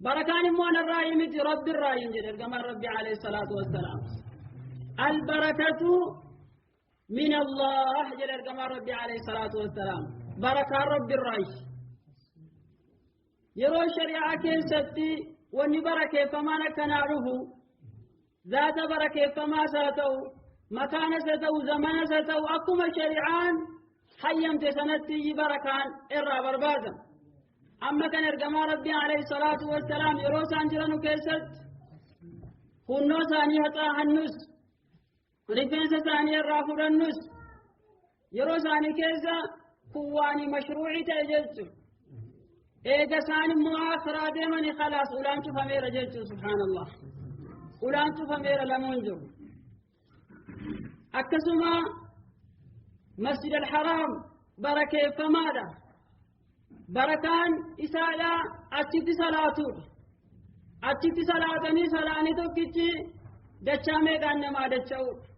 Barakaan immoo anarraa miti, Rabbirraa hin jedhe ergamaan Rabbi alayhi salaatu wassalaam. Albarakatu min Allah jedhe ergamaan Rabbi alayhi salaatu wassalaam. Barakaan Rabbirraa. Yeroo shari'aa keessatti wanni barakeeffamaan akkanaa dhufu, zaata barakeeffamaas haa ta'u, makaanas haa ta'u, zamanas haa ta'u, akkuma shari'aan hayyamte sanatti barakaan irraa barbaadama. Amma kan ergamaa Rabbii alayhi salaatu wassalaam yeroo isaan jiranu keessatti hunnoo isaanii haxaahannus, rifeensa isaanii irraa fudhannus, yeroo isaanii keessa kun waan mashruucii ta'e jechuudha. Eega isaan immoo akhiraa deemanii khalaas ulaan cufameera jechuudha. Subhaanallah, ulaan cufameera, lamuun jiru. Akkasuma Masjid al-Haraam barakeeffamaadha. Barakaan isaadha achitti salaatuudha. Achitti salaatanii salaanii tokkichi dachaa meeqaan namaa dacha'uudha.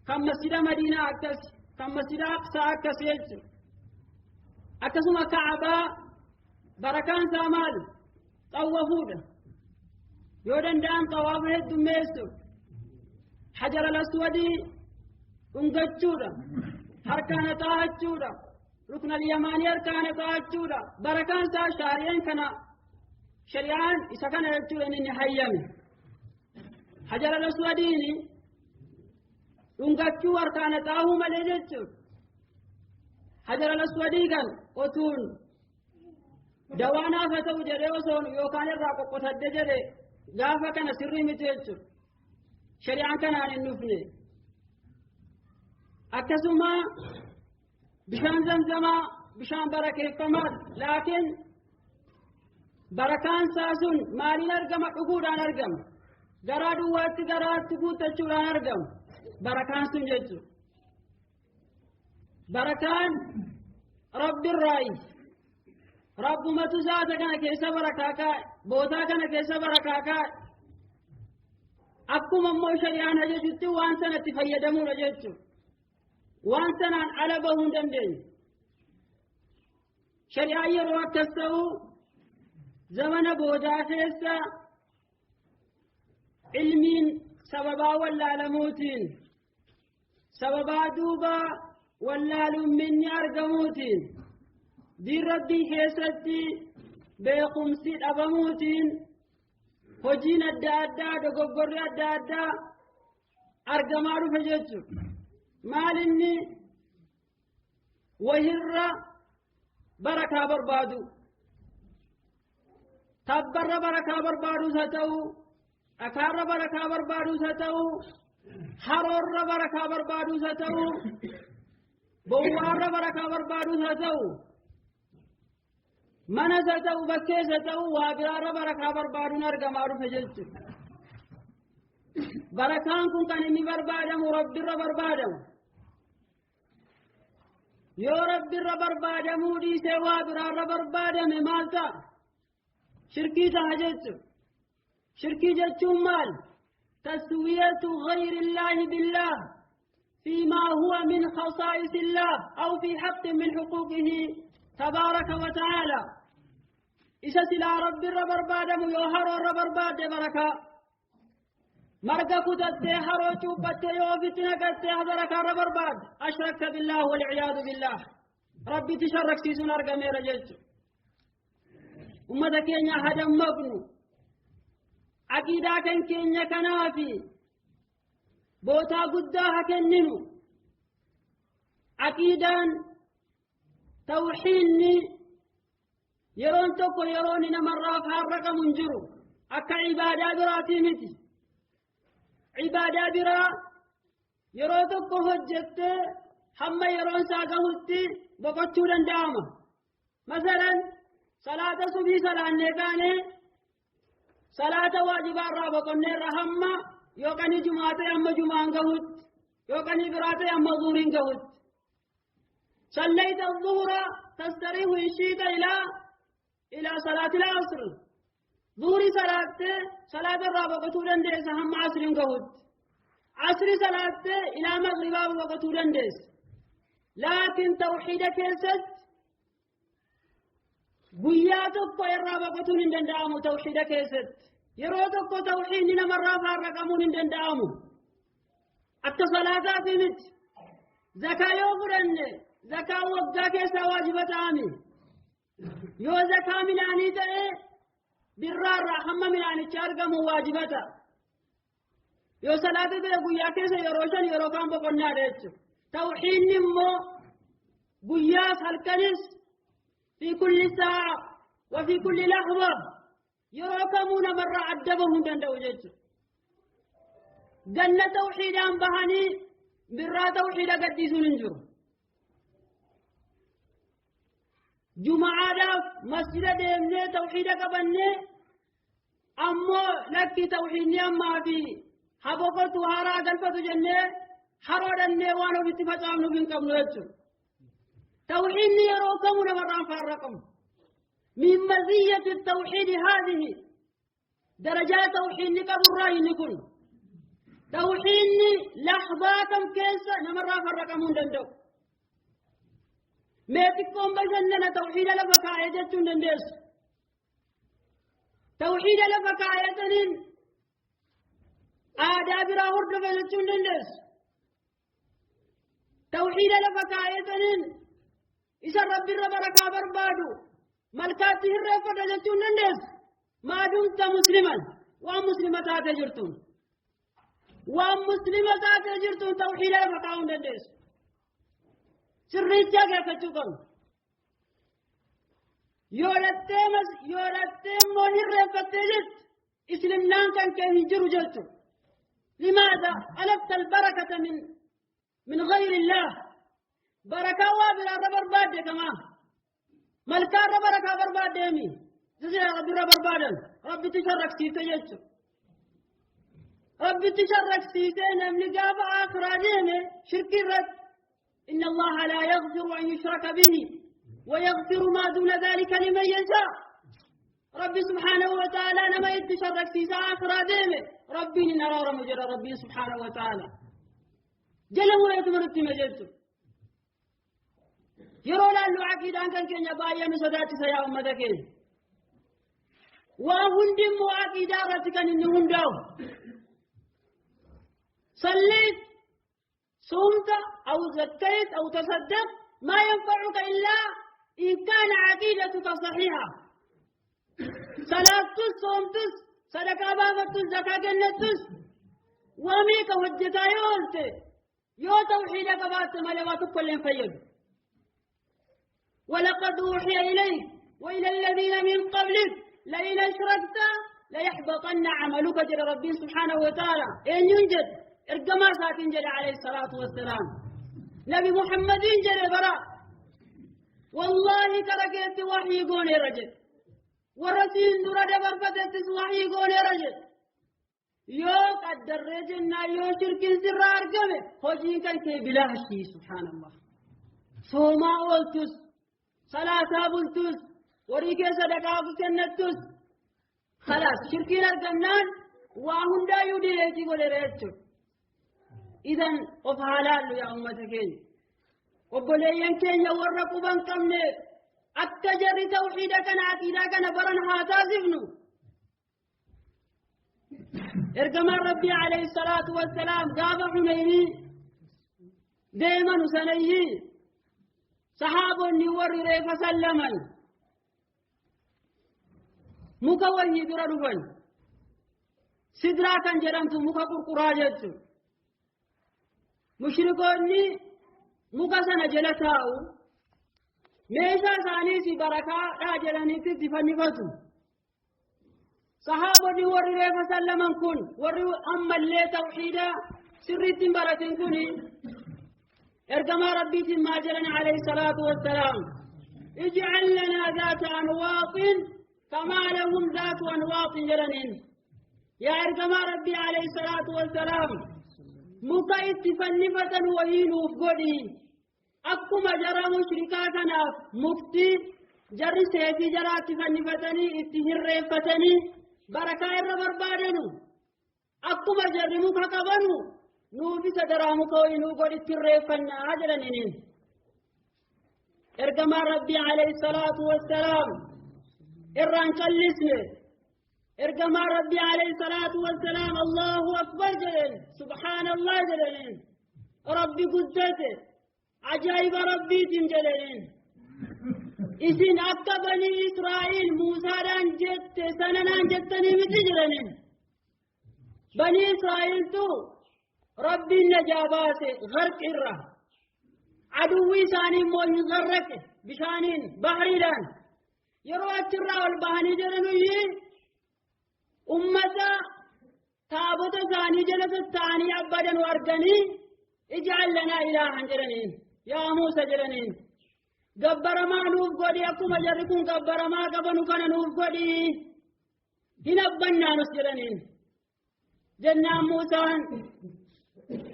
Kan Masjida Madiinaa akkas, kan Masjida Aqsaa akkas jechuudha. Akkasuma Ka'abaa barakaan isaa maal? Xawwafuudha. Yoo danda'an xawaafa heddummeessu. Hajar al-Aswadii dhungachuudha, harkaan haxaahachuudha, Rukna al-Yamaanii harkaan haxaahachuudha. Barakaan isaa shaari'een kana, shari'aan isa kana jechuudha inni hayyame. Hajar al-Aswadiini dhungachuu, harkaan haxaahuu malee jechuudha. Hajar al-Aswadii kan otuun dawaanaaf haa ta'u jedhee osoo yookaan irraa qoqqotadde jedhe, gaafa kana sirrii miti jechuudha. Shari'aan kanaan hin dhufne. Akkasuma bishaan Zamzamaa bishaan barakeeffamaa, laakiin barakaan isaa sun maaliin argama? Dhuguudhaan argama. Garaa duwwaatti garaatti guuttachuudhaan argama barakaan sun jechuudha. Barakaan Rabbirraayi. Rabbumatu zaata kana keessa barakaa kaa'e, bootaa kana keessa barakaa kaa'e. Akkuma immoo shari'aan ajajutti waan sanatti fayyadamuudha jechuudha. Waan sanaan ala bahuu hin dandeenyu. Shari'aan yeroo akkas ta'u, zamana boodaa keessa ilmiin sababaa wallaalamuutiin, sababaa duuba wallaalumminni argamuutiin, diin Rabbii keessatti beekumsi dhabamuutiin, hojiin adda addaa, dogoggorri adda addaa argamaa dhufe jechuudha. Maal inni? Wahirra barakaa barbaadu. Tabbarra barakaa barbaadus haa ta'u, dhakaarra barakaa barbaadus haa ta'u, haroorra barakaa barbaadus haa ta'u, bowwaarra barakaa barbaadus haa ta'u, manas haa ta'u, bakkees haa ta'u, waa biraarra barakaa barbaaduun argamaa dhufe jechuudha. Barakaan kun kan inni barbaadamu Rabbirra barbaadamu. Yoo Rabbirra barbaadamuu dhiisee waa biraarra barbaadame maal ta'a? Shirkii ta'a jechuudha. Shirkii jechuun maal? تسوية غير الله بالله فيما هو من خصائص الله أو في حق من حقوقه تبارك وتعالى. إذا سلا رب الربربادم يوهر الربرباد بركة marga kutattee, haroo cuuphattee, yoo ofitti naqattee barakaa irra barbaadde, أشركت بالله والعياذ بالله. Rabbitti sharraksiisuun argameera jechuudha. Ummata keenya hadammaqnu. Aqiidaa kan keenya kanaafi bootaa guddaa haa kenninu. Aqiidaan tawxiinni yeroon tokko yeroon namarraa faarraqamu hin jiru. Akka ibaadaa biraatii miti. Ibaadaa biraa yeroo tokko hojjettee hamma yeroon isaa gahutti boqochuu danda'ama. Masalan, salaata subii salaannee kaanee salaata waajibaa irraa boqonneerra, hamma yookaan jumaa ta'e hamma jumaan gahutti, yookaan biraa ta'e hamma zuuriin gahutti. صليت الظهر تستريح إن شئت إلى صلاة العصر. ظهري صلاة صلاة الرابع dandeessa hamma asriin gahutti. Asri salaatte ilaa maghribaa boqotuu dandeessa. Laakiin tawxiida keessatti Guyyaa tokko irraa baqatuun hin danda'amu tawxiida keessatti. Yeroo tokko tawxiidni namarraa faarraqamuun hin danda'amu. Akka salaataafi miti. Zakaa yoo fudhanne zakaa waggaa keessaa waajiba ta'ami. Yoo zakaa midhaanii ta'e birraarraa hamma midhaanicha argamu waajiba ta'a. Yoo salaata ta'e guyyaa keessa yeroo 5 yeroo kaan boqonnaadha jechuudha. Tawxiidni immoo guyyaas halkanis fi kulli saa'a wa fi kulli lahza yeroo kamuu namarraa adda bahuu hin danda'u jechuudha. Ganna tawxiidhaan bahanii birraa tawxiida gadhiisuun hin jiru. Juma'aadhaaf masjida deemnee tawxiida qabannee ammoo lakki tawxiidni ammaa fi haboqotu haaraa galfatu jennee haroodhannee waan ofitti facaafnuuf hin qabnu jechuudha. Tawxiidni yeroo kamuu namarraan faarraqamu. Min maziyyati tawxiidi haadhihi darajaa tawxiidni qaburraa inni kun. Tawxiidni lahzaa kam keessa namarraa farraqamuu hin danda'u. Mee xiqqoon bashannana tawxiida lafa kaa'ee jechuu hin dandeessu. Tawxiida lafa kaa'eetaniin aadaa biraa hordofe jechuu hin dandeessu. Tawxiida lafa kaa'eetaniin isa rabbirra barakaa barbaadu malkaatti hirreeffadha jechuu hin dandeessu. Maadumta musliman waan muslima taatee jirtuun. Waan muslima taatee jirtuun tawxiida lafa kaa'uu hin dandeessu. Sirriitti akeekkachuu qabnu. Yoo dhattee immoo hirreeffattee jirtu islimnaan kan kee hin jiru jechuudha. Limaadha alafta albarakata min ghayri illaah. Barakaa waa biraarra barbaadde kamaa. Malkaarra barakaa barbaaddeemi. Sisira rabbirra barbaadan rabbitti sharraksiifte jechuudha. Rabbitti sharraksiisee namni gaafa akhiraa deeme shirkii irratti إن الله لا يغفر أن يشرك به ويغفر ما دون ذلك لمن يشاء. ربي سبحانه وتعالى نما يتشرك في آخرة ديمه ربي نرى مجرى ربي سبحانه وتعالى جل وعلا مجلته يرون أن عقيدة أن كان كن بايا نسدات سيا أمتك وهندم عقيدة رتك إن هندو صليت صمت أو زكيت أو تصدقت ما ينفعك إلا إن كان عقيدتك صحيحة. صلاتك صومتك صدقة بافتك زكاة جنتك وميك هجتا يولت يو توحيدك بات ملواتك كل فيد. ولقد أوحي إليك وإلى الذين من قبلك لئن أشركت ليحبطن عملك جل ربي سبحانه وتعالى. إن ينجد إرجما ساكن جل عليه الصلاة والسلام نبي محمد جل براء والله تركت وحي قوني رجل ورسول درد برفتت وحي قوني رجل يو قدر رجلنا يو شرك سر أرجمه خوجين كان كي بلا شيء سبحان الله. صوما أولتس صلاة أبولتس وريك صدقة كنتس خلاص شركين أرجمنان وهم دا يديرتي قولي رجل. إذن of halaallu yaa ummata keenya obboleeyyan keenya warra quban qabne akka jarri tawxiida kana aqiidaa kana baran haa taasifnu. Ergamaan rabbii alayhi salaatu wassalaam gaafa Xunaynii deemanu sanayyii sahaabonni warri reefa sallaman muka wayii bira dhufan sidraa kan jedhamtu muka qurquraa jechuudha. Mushrikoonni muka sana jala taa'u meeshaa isaaniis barakaadhaa jedhaniitti itti fannifatu. Sahaabonni warri reefa sallaman kun warri ammallee tawxiida sirriitti hin baratin kun ergamaa rabbiitiin maal jedhan alayhi salaatu wassalaam ijcal lanaa zaata anwaaxin kamaa lahum zaatu anwaaxin jedhaniin. Yaa ergamaa rabbii alayhi salaatu wassalaam muka itti fannifatan wayii nuuf godhi akkuma jara mushrikaa kanaaf mukti jarri seefii jaraatti fannifatanii itti hirreeffatanii barakaa irra barbaadanu akkuma jarri muka qabanu nuuf isa daraa muka wayii nuu godhi itti hirreeffannaa jedhaniin. Ergamaan rabbii alayhi salaatu wassalaam Irraan callisne. Ergamaa Rabbii alayhi salaatu wassalaam Allahu akbar jedheen, subhaanallah jedheen, Rabbi guddate, ajaa'iba Rabbiitiin jedheen. Isin akka banii Israa'il Muusaadhaan jette sananaan jettanii miti jedhaniin. Banii Israa'iltu Rabbiin najaa baase gharq irra. Aduwwi isaanii immoo hin gharraqe bishaaniin bahriidhaan. Yeroo achirraa ol bahanii jedhanuyyii ummata taabota isaanii jala tatta'anii abbadanu arganii ij'al lanaa ilaahan jedhaniin, yaa Muusa jedhaniin. Gabbaramaa nuuf godhi, akkuma jarri kun gabbaramaa qabanu kana nuuf godhi, hin abbannaanus jedhaniin. Jennaan Muusaan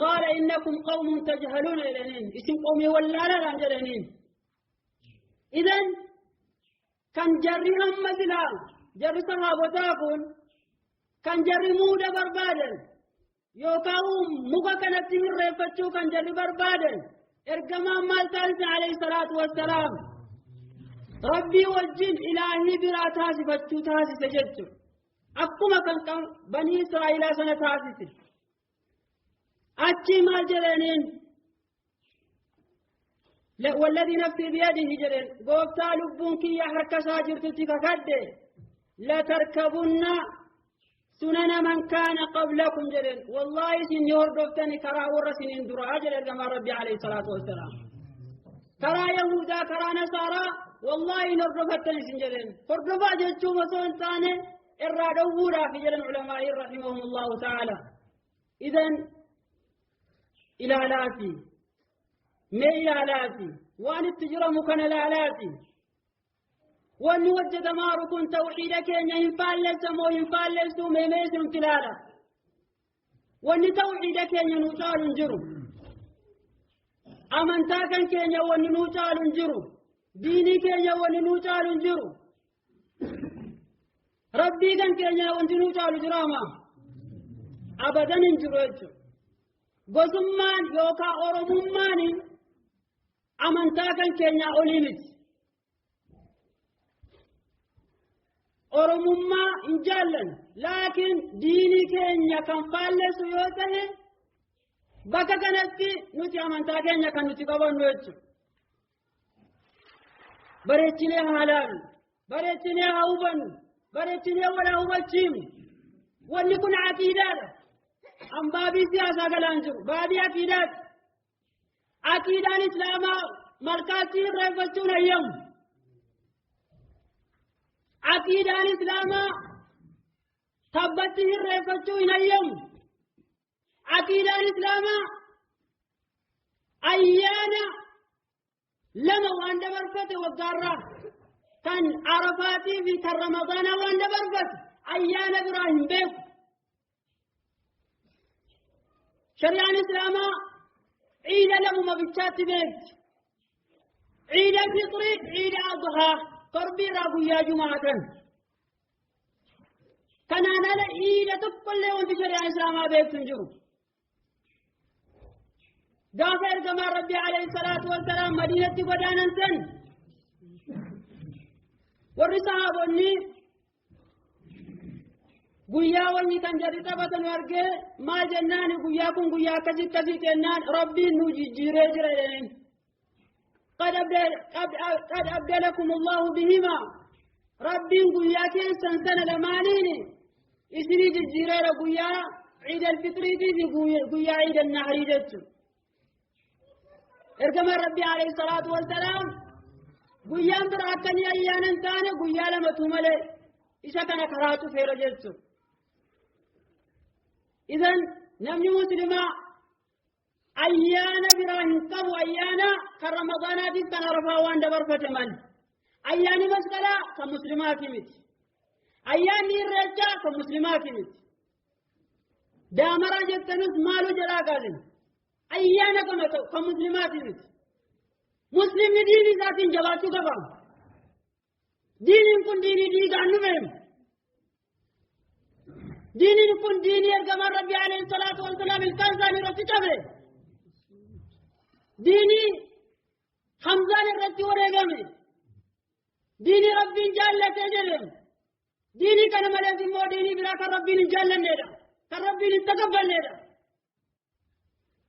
qaala innakum qawmun tajhaluuna jedhaniin, isin qawmii wallaalaadhaan jedhaniin. Idan kan jarri hamma silaa jarri sahaabotaa kun kan jarri muuda barbaadan yookaan muka kanatti hirreeffachuu kan jarri barbaadan, ergamaan maal taasise alayhi salaatu wassalaam? Rabbii wajjin ilaahii biraa taasifachuu taasise jechuudha. Akkuma kan banii Israa'ilaa sana taasise. Achi maal jedhaniin? والذي نفسي بيده jedheen, gooftaa lubbuun kiyya harka isaa jirtutti kakadhe, لتركبن سنن من كان قبلكم jedheen. والله isin ni hordoftani karaa warra sinin duraa jedhe ergamaa Rabbi alayhi salaatu wassalaam. Karaa Yahudaa, karaa Nasaaraa wallahi hin hordofattan isin jedheen. Hordofaa jechuun osoo hin taane irraa dhowwuudhaaf jedhan ulamaa'iin رحمهم الله تعالى. Idan ilaalaati, mee ilaalaati, waan itti jiramu kana ilaalaati. Wanni hojjetamaaru kun tawxiida keenya hin faallessa moo hin faallessu? Mee mee isinumti ilaala. Wanni tawxiida keenya nuu caalu hin jiru. Amantaa kan keenya wanni nuu caalu hin jiru. Diinii keenya wanni nuu caalu hin jiru. Rabbii kan keenya wanti nuu caalu jiraama? Abadan hin jiru jechuudha. Gosummaan yookaan Oromummaan amantaa kan keenyaa olii miti. Oromummaa hin jaallan, laakiin diinii keenya kan faallessu yoo ta'e bakka kanatti nuti amantaa keenya kan nuti qabannu jechuudha. Bareechinee haa laallu, bareechinee haa hubannu, bareechinee wal haa hubachiifnu. Wanni kun aqiidaadha. An baabii siyaasaa galaan jiru, baabii aqiidaati. Aqiidaan Islaamaa malkaatti irreeffachuun hayyamu. Aqiidaan Islaamaa tabbatti irreeffachuu hin hayyamu. Aqiidaan Islaamaa ayyaana lama waan dabarfate waggaarraa, kan Arafaatii fi kan Ramadaanaa waan dabarfate, ayyaana biraa hin beeku. Shari'aan Islaamaa ciida lamuma bichaatti beekti. Ciida fixrii, ciida adhaa, torbiirraa guyyaa jumaa kan. Kanaan ala ciida tokkollee wanti shari'aan Islaamaa beektu hin jiru. Gaafa ergamaan Rabbii alayhi salaatu wassalaam Madiinatti godaanan san warri sahaabonni guyyaa wanni kan jarri taphatan argee maal jennaan, guyyaa kun guyyaa akkasii akkasii jennaan, Rabbiin nu jijjiiree jira jedhaniin. قد أبدلكم الله بهما, Rabbiin guyyaa keessan sana lamaaniin isinii jijjiireera, guyyaa ciid alfitriitii fi guyyaa ciid annahrii jechuudha. Ergamaan Rabbii alayhi salaatu wassalaam guyyaan bira akkanii ayyaana hin taane guyyaa lamatu malee isa kana karaa cufeera jechuudha. Idan namni muslimaa ayyaana biraa hin qabu, ayyaana kan Ramadaanaatiif kan Arafaa waan dabarfate malee. Ayyaanni masqalaa kan muslimaati miti. Ayyaanni Irreechaa kan muslimaati miti. Daamaraa jettanus maalu jedhaa kaasin. Ayyaana kama ta'u kan muslimaati miti. Muslimni diinii isaatiin jabaachuu qaba. Diiniin kun diinii dhiigaan dhufeem. Diiniin kun diinii ergamaan Rabbii alayhi salaatu wassalaam ilkaan isaanii irratti cabe. Diinii Hamzaan irratti wareegame. Diinii Rabbiin jaallatee jedheen. Diinii kana malees immoo diinii biraa kan Rabbiin hin jaallanneedha. Kan Rabbiin hin taqabbalneedha.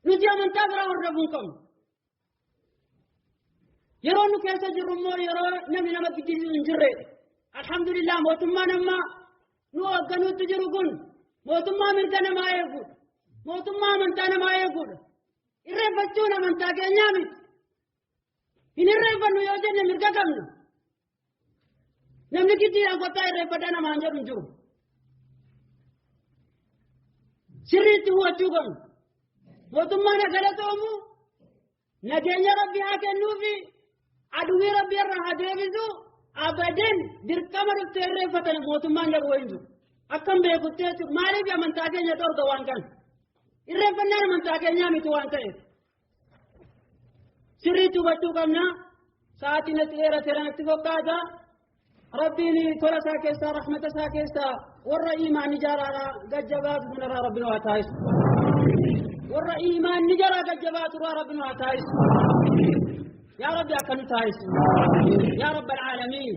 Nuti amantaa biraa hordofuu hin qabnu. Yeroo nu keessa jirru immoo yeroo namni nama giddisiisu hin jirredha. Alhamdulillah mootummaan amma nu hoogganuutti jiru kun mootummaa mirga namaa eeguudha. Mootummaa amantaa namaa eeguudha. Irreeffachuun amantaa keenyaa miti. Hin irreeffannu yoo jenne mirga qabna. Namni giddiidhaan kottaa irreeffadhaa namaan jedhu hin jiru. Sirriitti hubachuu qabna. Mootummaan galatoomu nageenya Rabbi haa kennuufi aduwwii Rabbi irraa haa deebisu abadan dirqama dhuftee irreeffatan mootummaan jedhu hin jiru. Akkam beekutti jechuudha. Maaliif amantaa keenya dhorga waan kana? Irreeffannaan amantaa keenyaa miti waan ta'eef. Sirriitti hubachuu qabna. Sa'aatiin natti dheerateera natti fakkaata. Rabbiin tola isaa keessaa rahmata isaa keessaa warra iimaanni jaaraadhaa gajjabaatu kanarraa Rabbiin waa taasisu. Warra iimaanni jaraa gajjabaatu irraa Rabbiin waa taasisu. Yaa Rabbi akka nu taasisu. Yaa Rabbal aalamiin.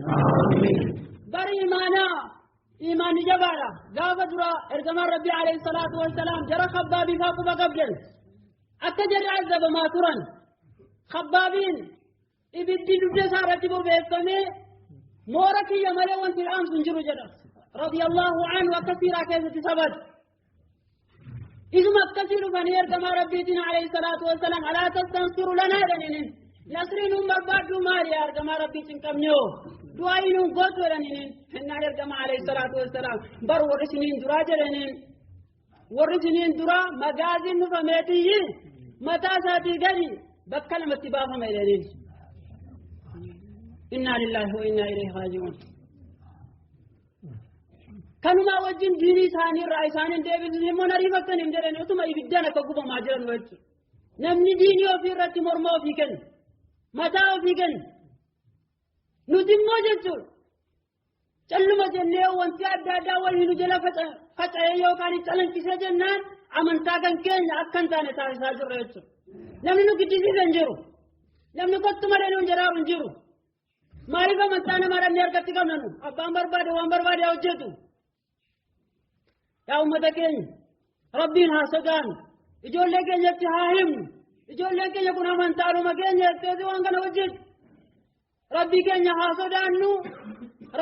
Bari iimaanaa iimaanni jabaadha. Gaafa dura ergamaan Rabbii alayhi salaatu wassalaam jara Khabbaabii faa quba qabdan. Akka jarri azabamaa turan. Khabbaabiin ibiddi dugda isaa irratti bobeeffamee moora kiyya malee wanti dhaamsu hin jiru jedha. Radiyallahu anhu akka siiraa keessatti sabate. Isuma akkasii dhufanii ergamaa Rabbiitiin alayhi salaatu wassalaam alaa tastansiru lanaa jedhaniin. Nasrii nuun barbaaddu maali yaa ergamaa Rabbii hin qabne hoo? Du'aa nuun gootu jedhaniin. Hennaan ergamaa alayhi salaatu wassalaam bar warri isiniin duraa jedhaniin. Warri isiniin duraa magaaziin nufameetiyyi mataa isaatii gadi bakka lamatti baafame jedhaniin. Innaa lillaahi wa innaa ilayhi raaji'uun. Kanumaa wajjin diinii isaanii irraa isaaniin deebisuun immoo nariifattan hin jedhan utuma ibiddaan akka gubamaa jiran jechuudha. Namni diinii ofii irratti morma ofii kenna. Mataa ofii kenna. Nuti immoo jechuudha. Calluma jennee wanti adda addaa waliin nu jala faca'ee yookaan calanqisee jennaan amantaa kan keenya akka hin taane taasisaa jirra jechuudha. Namni nu giddisiisa hin jiru. Namni kottu malee nuun jedhaa hin jiru. Maaliif amantaa namaa dhabnee harkatti qabna nu? Abbaan barbaade waan barbaade haa hojjetu. Yaa uummata keenya Rabbiin haa sodaannu. Ijoollee keenyatti haa himnu. Ijoolleen keenya kun amantaadhuma keenya jetteeti waan kana hojjetu. Rabbii keenya haa sodaannu.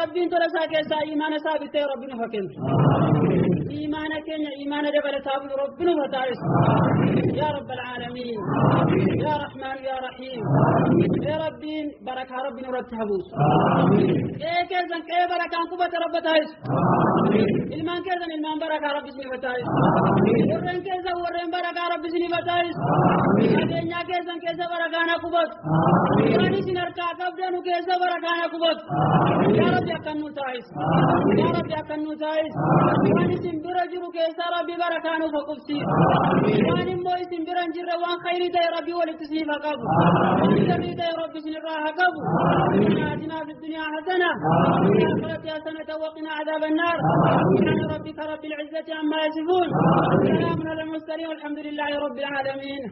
Rabbiin tola isaa keessaa imaana isaa bitee Rabbi nuuf haa kennu. Imaana keenya imaana dabalataa bulu Rabbi nuuf haa taasisu. Yaa Rabbal aalamiin. Yaa Rahmaan yaa Rahiim. Yaa Rabbiin barakaa Rabbi nurratti haa buusu. Qe'ee keessan qe'ee barakaan qubate Rabba taasisu. Ilmaan keessan ilmaan barakaa Rabbi isiniif haa taasisu. Warreen keessan warreen barakaa Rabbi isiniif haa taasisu. Qabeenyaa keessan keessa barakaan haa qubatu. Waan isin harkaa qabdanu keessa barakaan haa qubatu. Yaa Rabbi akkan nu taasisu. Yaa Rabbi akkan nu taasisu. Waan isin bira jiru keessa Rabbi barakaa nuuf haa qubsiisu. Waan immoo isin bira hin jirre waan khayrii ta'e Rabbi walitti isiniif haa qabu. Waan sharrii ta'e Rabbi isinirraa haa qabu. آتنا في الدنيا حسنة وفي الآخرة حسنة وقنا عذاب النار. سبحان ربك رب العزة عما يصفون. سلام على المرسلين والحمد لله رب العالمين.